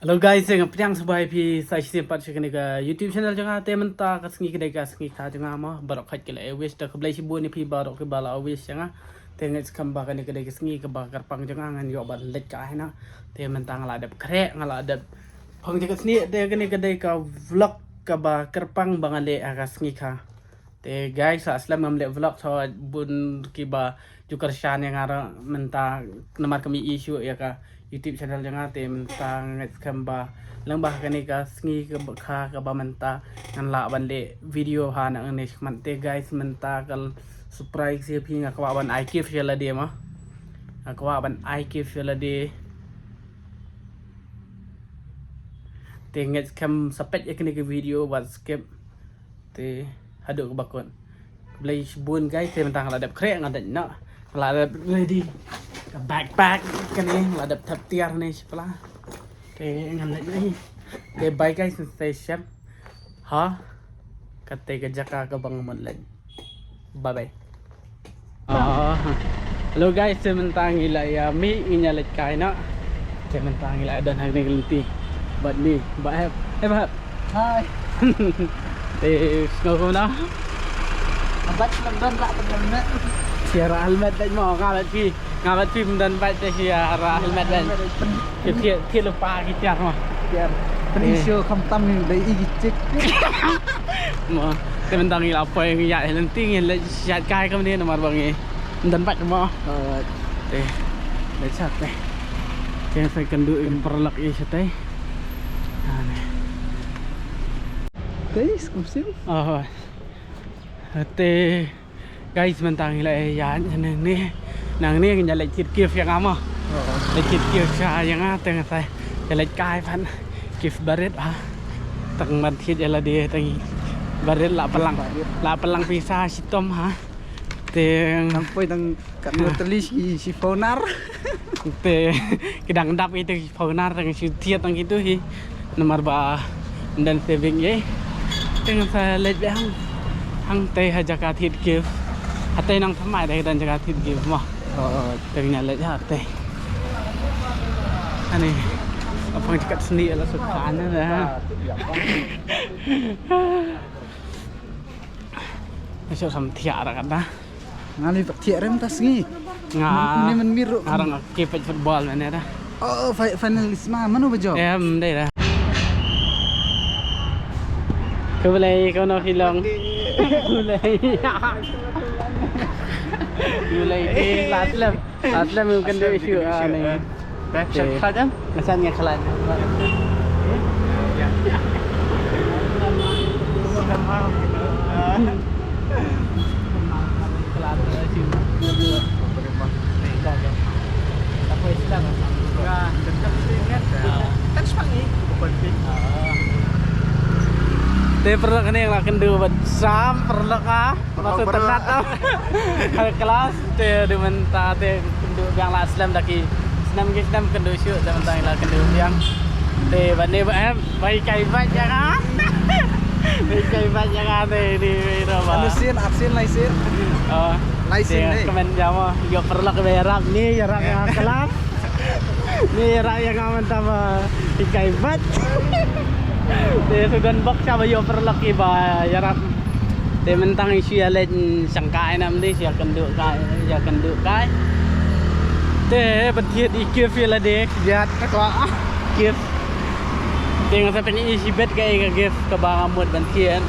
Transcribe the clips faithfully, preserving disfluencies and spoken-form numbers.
Hello guys, nga pdiang sngewbha ïa phi sa shisien pat sha kane ka YouTube channel jong nga. Te mynta ka sngi ka dei ka sngi kha jong nga mo. Baroh khoit ki la wish, te khublei shibun ïa phi baroh kiba la wish ïa nga. Te ngeit skhem ba kane ka dei ka sngi kaba kyrpang jong nga, ngan ïoh ban leit kai noh. Te mynta nga la dep khreh, nga la dep phong jaka snieh, te kane ka dei ka vlog kaba kyrpang ba nga leh ha ka sngi kha. Te guys, sa slem ngam leh vlog, sa bun kiba ju kyrshan ïa nga ruh mynta namar kam ïohi shuh ïa ka YouTube channel jong nga. Te mynta ngeit skhem ba lyngba kane ka sngi kaba kha kaba mynta ngan lah ban leh video ha na kane shakhmat. Te guys, mynta ka surprise ïa phi, nga kwah ban ai gift ïa lade mo. Nga kwah ban ai gift ïa lade. Te ngeit skhem sa peit ïa kane ka video wat skip. Te haduh kaba kut. Khublei shibun guys, te mynta nga la dep khreh, nga dep noh. Nga la dep ready ka backpack kane, nga la dep thep tiar ne shipla. Te ngan leit noh. Te bye guys, stay safe. Ha? Kata ka jaka kaba nga mut leit. Bye bye. Ah, hello guys, te mynta ngi la ïa mih, ngi ïa leit kai noh. Te mynta ngi la don hangne ka lynti bad ni Bah Hep. Eh, Bah Hep. Hi. Te sngewbha noh. Abat lam don la, abat lam net. Ïa rah helmet bad mo, nga bad phi. Nga bad phi ym don bad te ïa rah helmet bad. Ki thied, thied lypa ki tiar mo. Tiar. Pynïasoh khamtam ni dei i ki chik. Mo. Te mynta ngi la poi ngi ïaid ha lynti, ngi leit shad kai kumne namar ba ngi ym don bike mo. Alright. Te leit shad te. Te sa kynduh ïa ki paralok ïa shatei. Ani. Te skum sim. Oh. Te guys, mynta ngi la ïaid nangne. Nangne ngi ïa leit thied gift ïa nga mo. Oh. Leit thied gift sha ïa nga, te nga sa ïa leit kai pat. Gift barit ha. Tang ban thied ïa lade tang barit la pynlang. Barit. La pynlang pisa shitom ha. Te nang poi tang kat nang teli shi, shi phonar. Te ki dang dap ïa te phonar tang shu thied tang kitu hi. Namar ba ym don saving ïa. Te ngan sa leit beit hang, hangtei ha jaka thied gift. Hatei nang thymmai te don jaka thied gift mo. Oh, oh, te ngan leit hatei. Ani. Apang jaka snieh la suk kan na. Nga shu sam thiah ra kata. Nga leh pat thiah rem ta sngi. Nga. Ni men miru. Arang ki peit football mane da. Oh, fi-, finalist ma, mano ba jop? Em, dei da. Khublei, kono phi long? Khublei. Khublei, eh, last lap. Last lap, mungkin dia issue, ah, ni. Te, shan khlaiñ em? Nga shan nga khlaiñ. Te paralok kane la kynduh bad Sam, paralok ah. Maksud tynat tau. High class te, de mynta te kynduh biang la slem da ki snem ki snem kynduh shuh, de mynta la kynduh biang. Te ba ne ba em, ba hikai bike ïa nga. Ba hikai bike ïa nga te ni ro ba. Anu sien, ap sien, lai sien. Oh. Lai sien te ni. Kmen jam oh, ïoh paralok ba ïarap ni, ïarap ïa nga kelas. Ni ïarap ïa nga mynta ba hikai bike. Te shu don bok sha ba ïoh paralok kiba ïarap. Te mynta ngi shu ïa leit shang kai nam dei, shu ïa kynduh kai, ïa kynduh kai. Te ban thied i gift ïa lade, ïa ka gift. Te nga sa pyn-i shibit kaei ka gift kaba nga mut ban thied.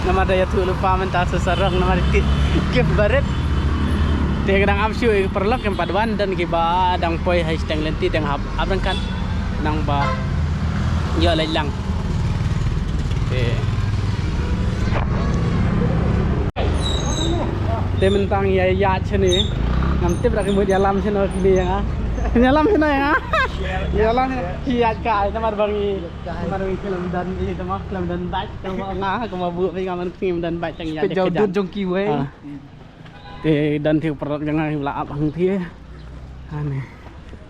Namar da ïathuh lypa mynta sa sarong namar ki gift barit. Te ka dang ap shuh ïa ki paralok kin pat wan, don kiba dang poi ha shiteng lynti, dang hap ap ryngkat nang ba ïoh leit lang. Te, te mynta ngi ïa ïaid shane. Ngam tip ra ki mut ïalam shano kine ïa nga. Ïalam shano ïa nga. Ïalam ïaid kai namar ba ngi, namar ba ngi khlem don, eh, tama khlem don bike, tama nga, kumba buh phi nga man khlem don bike tang ïaid. Peit jaw dud jong kiwei. Ah. Te don te paralok jong nga ki la ap hangtei. Ani.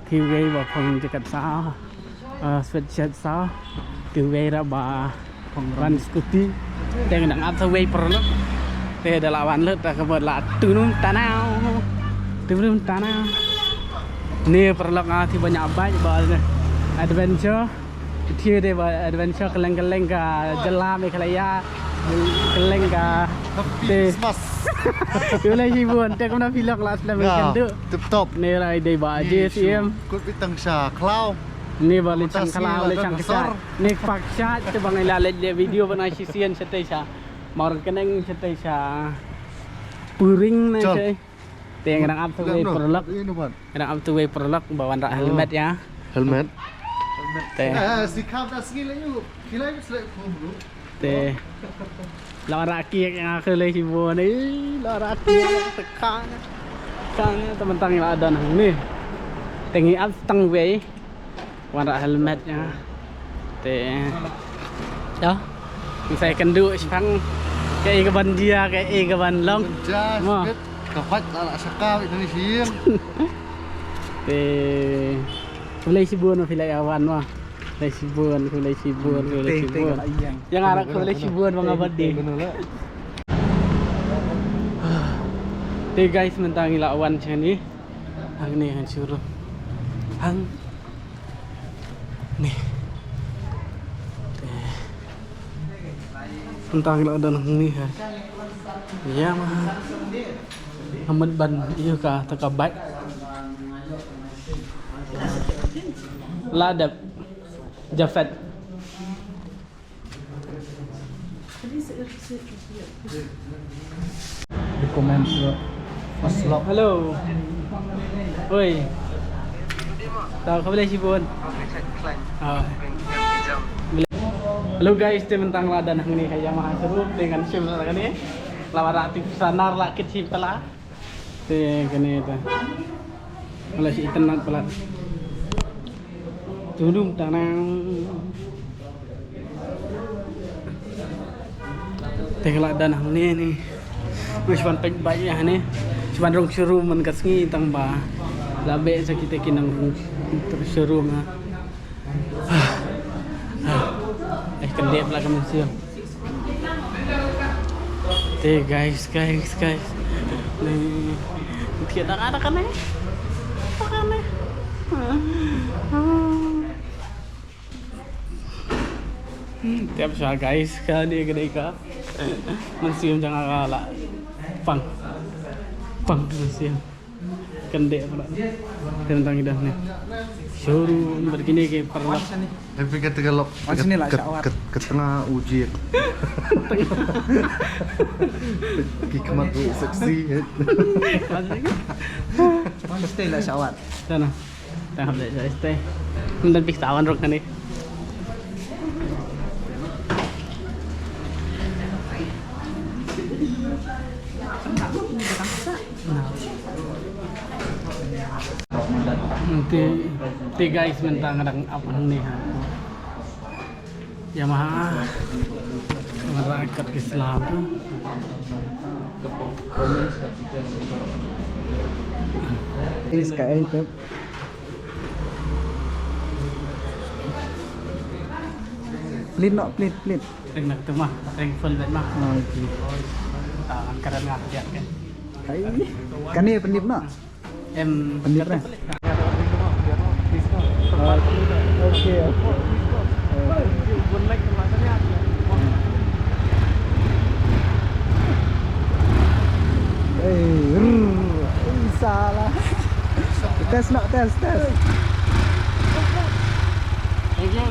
Te wei ba phong jacket saw. Ah, sweatshirt saw. Te wei ruh ba phong ban scooty. Te nga dang ap sa wei paralok. Te da la wan lut ta ka bot la tunum tanau. Tunum tanau. Ni paralok nga te ba ñiah bike ba adventure. Te dei ba adventure kylleng kylleng ka jylla Meghalaya, kylleng ka. Te Christmas. Khublei shibun, te kumno phi long, la slem? Ya, kan tu. Tip top. Ni rai dei ba Ni J C M. Kut bitang sha khlaw. Ni ba leit shang khlaw, leit shang kshar. Ni pak shah te ba ngi la leit leh video ba na shisien shatei sha Mawryngkneng, shatei sha Puring na. Chal. Shatei. Te ngi dang ap tu wei paralok. Ngi dang ap tu wei paralok ba wanrah helmet ïa. Helmet. Te. Eh, si kham da sngi la yu. Khilai bi slek khum lu. Te. La wanrah kiak ïa, khublei shibun. Eh, la wanrah kiak te khang. Khang te mynta ngi la don hangne. Te ngi ap tang wei. Wanrah helmet ïa. Te. Ïa. Ngi sa ïakynduh shaphang kaei kaban jia, kaei kaban long. Mo. Ka pait la la shaka wei tang shin. Te. Khublei shibun phi la ïa wan mo. Khublei shibun, khublei shibun, khublei shibun. Ïa nga ruh khublei shibun ba nga birthday. Te guys, mynta ngi la wan shane. Hangne han shuru. Hang. Ni. Te. Mynta ngi la don hangne ha Yamaha. Hamut ban ïoh kata ka bike. La dep. Jafet. Recommend shuh. First vlog. Hello. Oi. Tau, khublei shibun. Ah. Hello guys, te mynta nga la don hangne ha Yamaha showroom, te ngan shim la kane. La wanrah tip sanar la kit shim tala. Te kane te. Wala shi itynnad palat. Tudum tanang. Te ka la don hangne ni. Ngi shu ban peit bike ïa hangne. Shu ban rung showroom man ka sngi tang ba la beh sa kita ki nang rung showroom ha. Ai, kan dep la ka mynsiem. Te guys, guys, guys. Ni. Thiah da ka da kane. Da kane. Tiap sha guys, ka ni ka dei ka. Mynsiem jong nga ka la pang. Pang mynsiem. Kan dei pala. Tentang idah ni. Showroom bad kine ki paralok. Tapi kata kalau kat, kat, kat tengah uji. Ki kemat tu seksi. Wan sini lah syawat. Sana. Tang hap deh, guys, teh. Mynta pis tawan rok kane. Te, te guys, mynta nga dang ap hangne ha. Yamaha. Mara kat ki sla tu. Ini sky tu. Plit noh, plit, plit. Ring nak tu mah, ring full bed mah. Oh, okey. Ah, angkaran ngah dia kan. Hai. Kane pynlip noh. Em, pynlip nah. Oh, okey, okey. Eh, rrr. Eh, salah. Test noh, test, test. Thank you.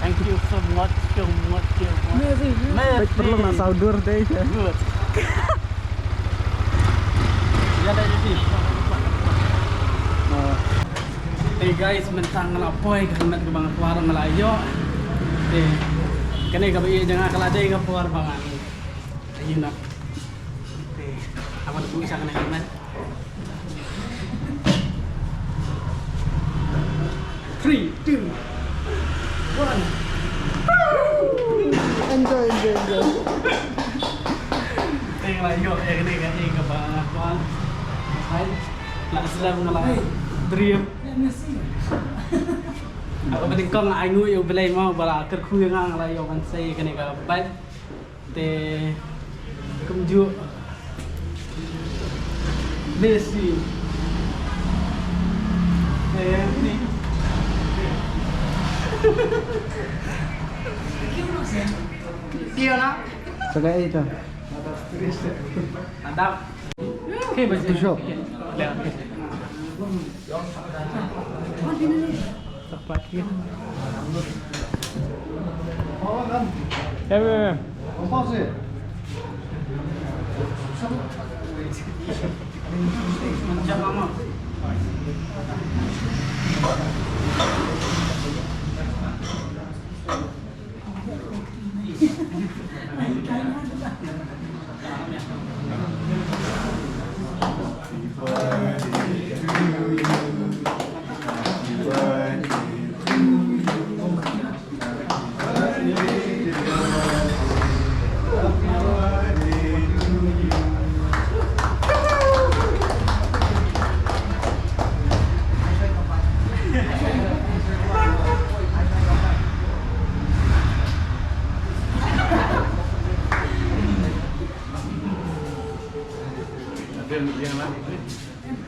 Thank you so much, so much, so much. Merci. Merci. Baik, perlu nak saudur deh. Good. Ya, dah jadi. Oh. Hey guys, mynta nga la poi ka helmet kaba nga kwah nga la ïoh. Hey. Kane kaba ïa jong nga ka la dei ka por ba nga ïoh na. Hey. Aban buh sa kane helmet. Three, two, one. Enjoy, enjoy, enjoy. Teng la ïoh ïa kane ka ïing kaba nga kwah. Hai. La slem nga la dream. Aku ba nyngkong ai nguh ïa U Blei mo ba la kyrkhu ïa nga, nga la ïoh ban sei kane ka bike. Te kumjuh. Messi. Te ni. Sagai ito. Adap. Okay, baik. Ito siya. Tepat ya. Ya, ya, ya.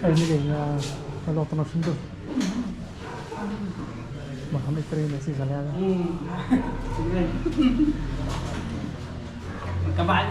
Ini dia, ya, kalau penuh sentuh. Makan istri nasi saya. Kebal.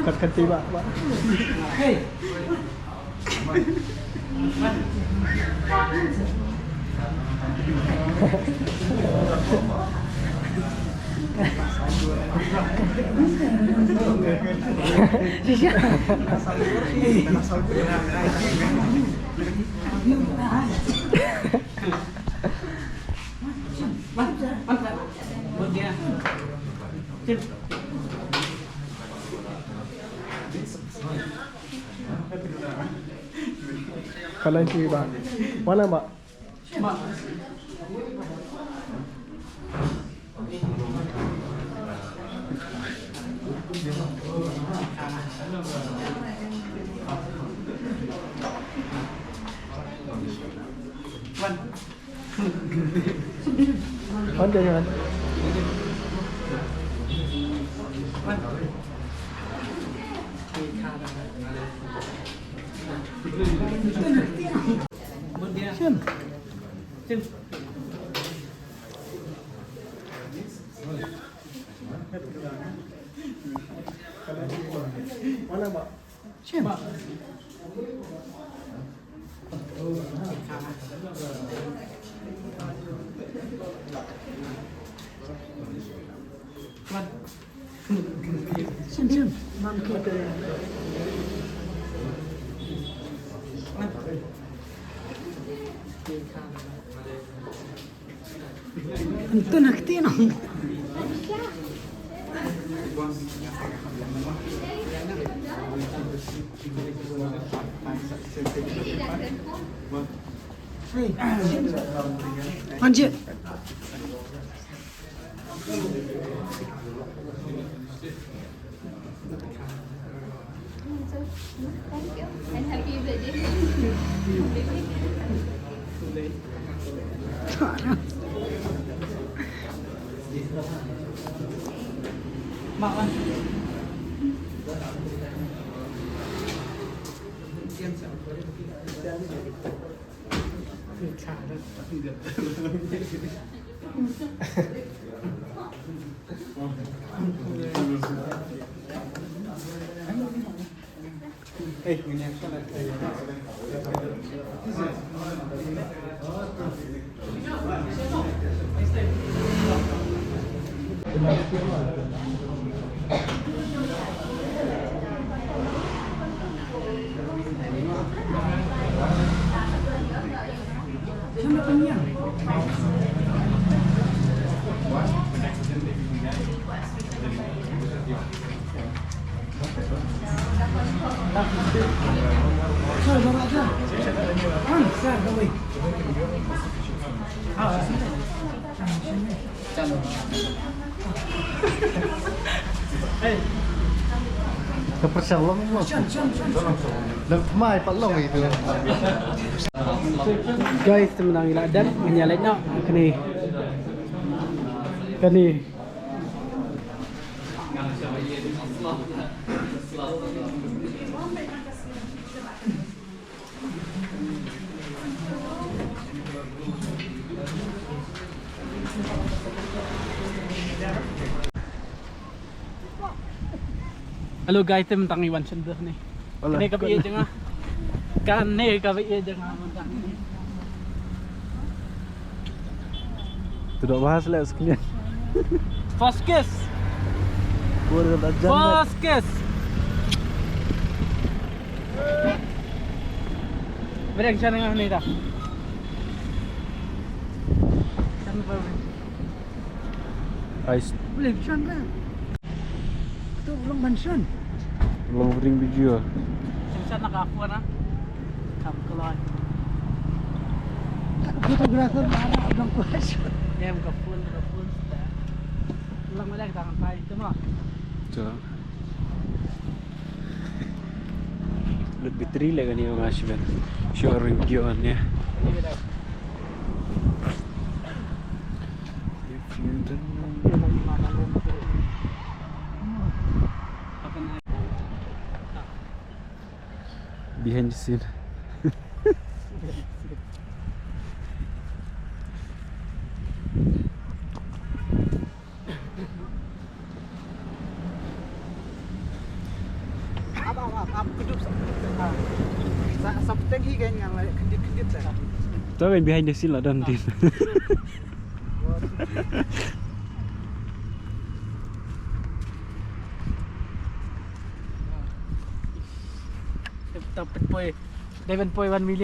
Kat kat tiba, Pak. Kalian cuba. Mana, Mak? One. One, one. Antu nak tino. Hey, anjir. Thank you. And happy birthday. Makan. Ka pyrshang long mo. Dang mai pat long itu. Guys, te mynta ngi la dep, ngi la leit noh kane. Kane. Hello guys, te mynta ngi wan shen bha ne. Hello. Kane ka baieit jong nga. Kane ka baieit jong nga mynta. Te doh bha seh la sknian. First kiss. Kur da jan. First kiss. Breng sha nga ne ta. Sha nga ba. Ais. Boleh sha nga. Tu long ban shan. Long ring video. Shan na ka phone na. Kam keloi. Photographer marah udah kuat. Ya, buka phone, buka phone sudah. Ulang balik tangan pai, itu mah. Betul. Lut battery leh kane ma shibun. Shu arui video ne. If you don't know. Behind the scene. Ap, ap, ap, ap, kdup sa, kdup sa. Sa, sa pteng hi kan ngan la kdip, kdip sa. To kan behind the scene la don din. Tap, tap, poi. Devon poi one million.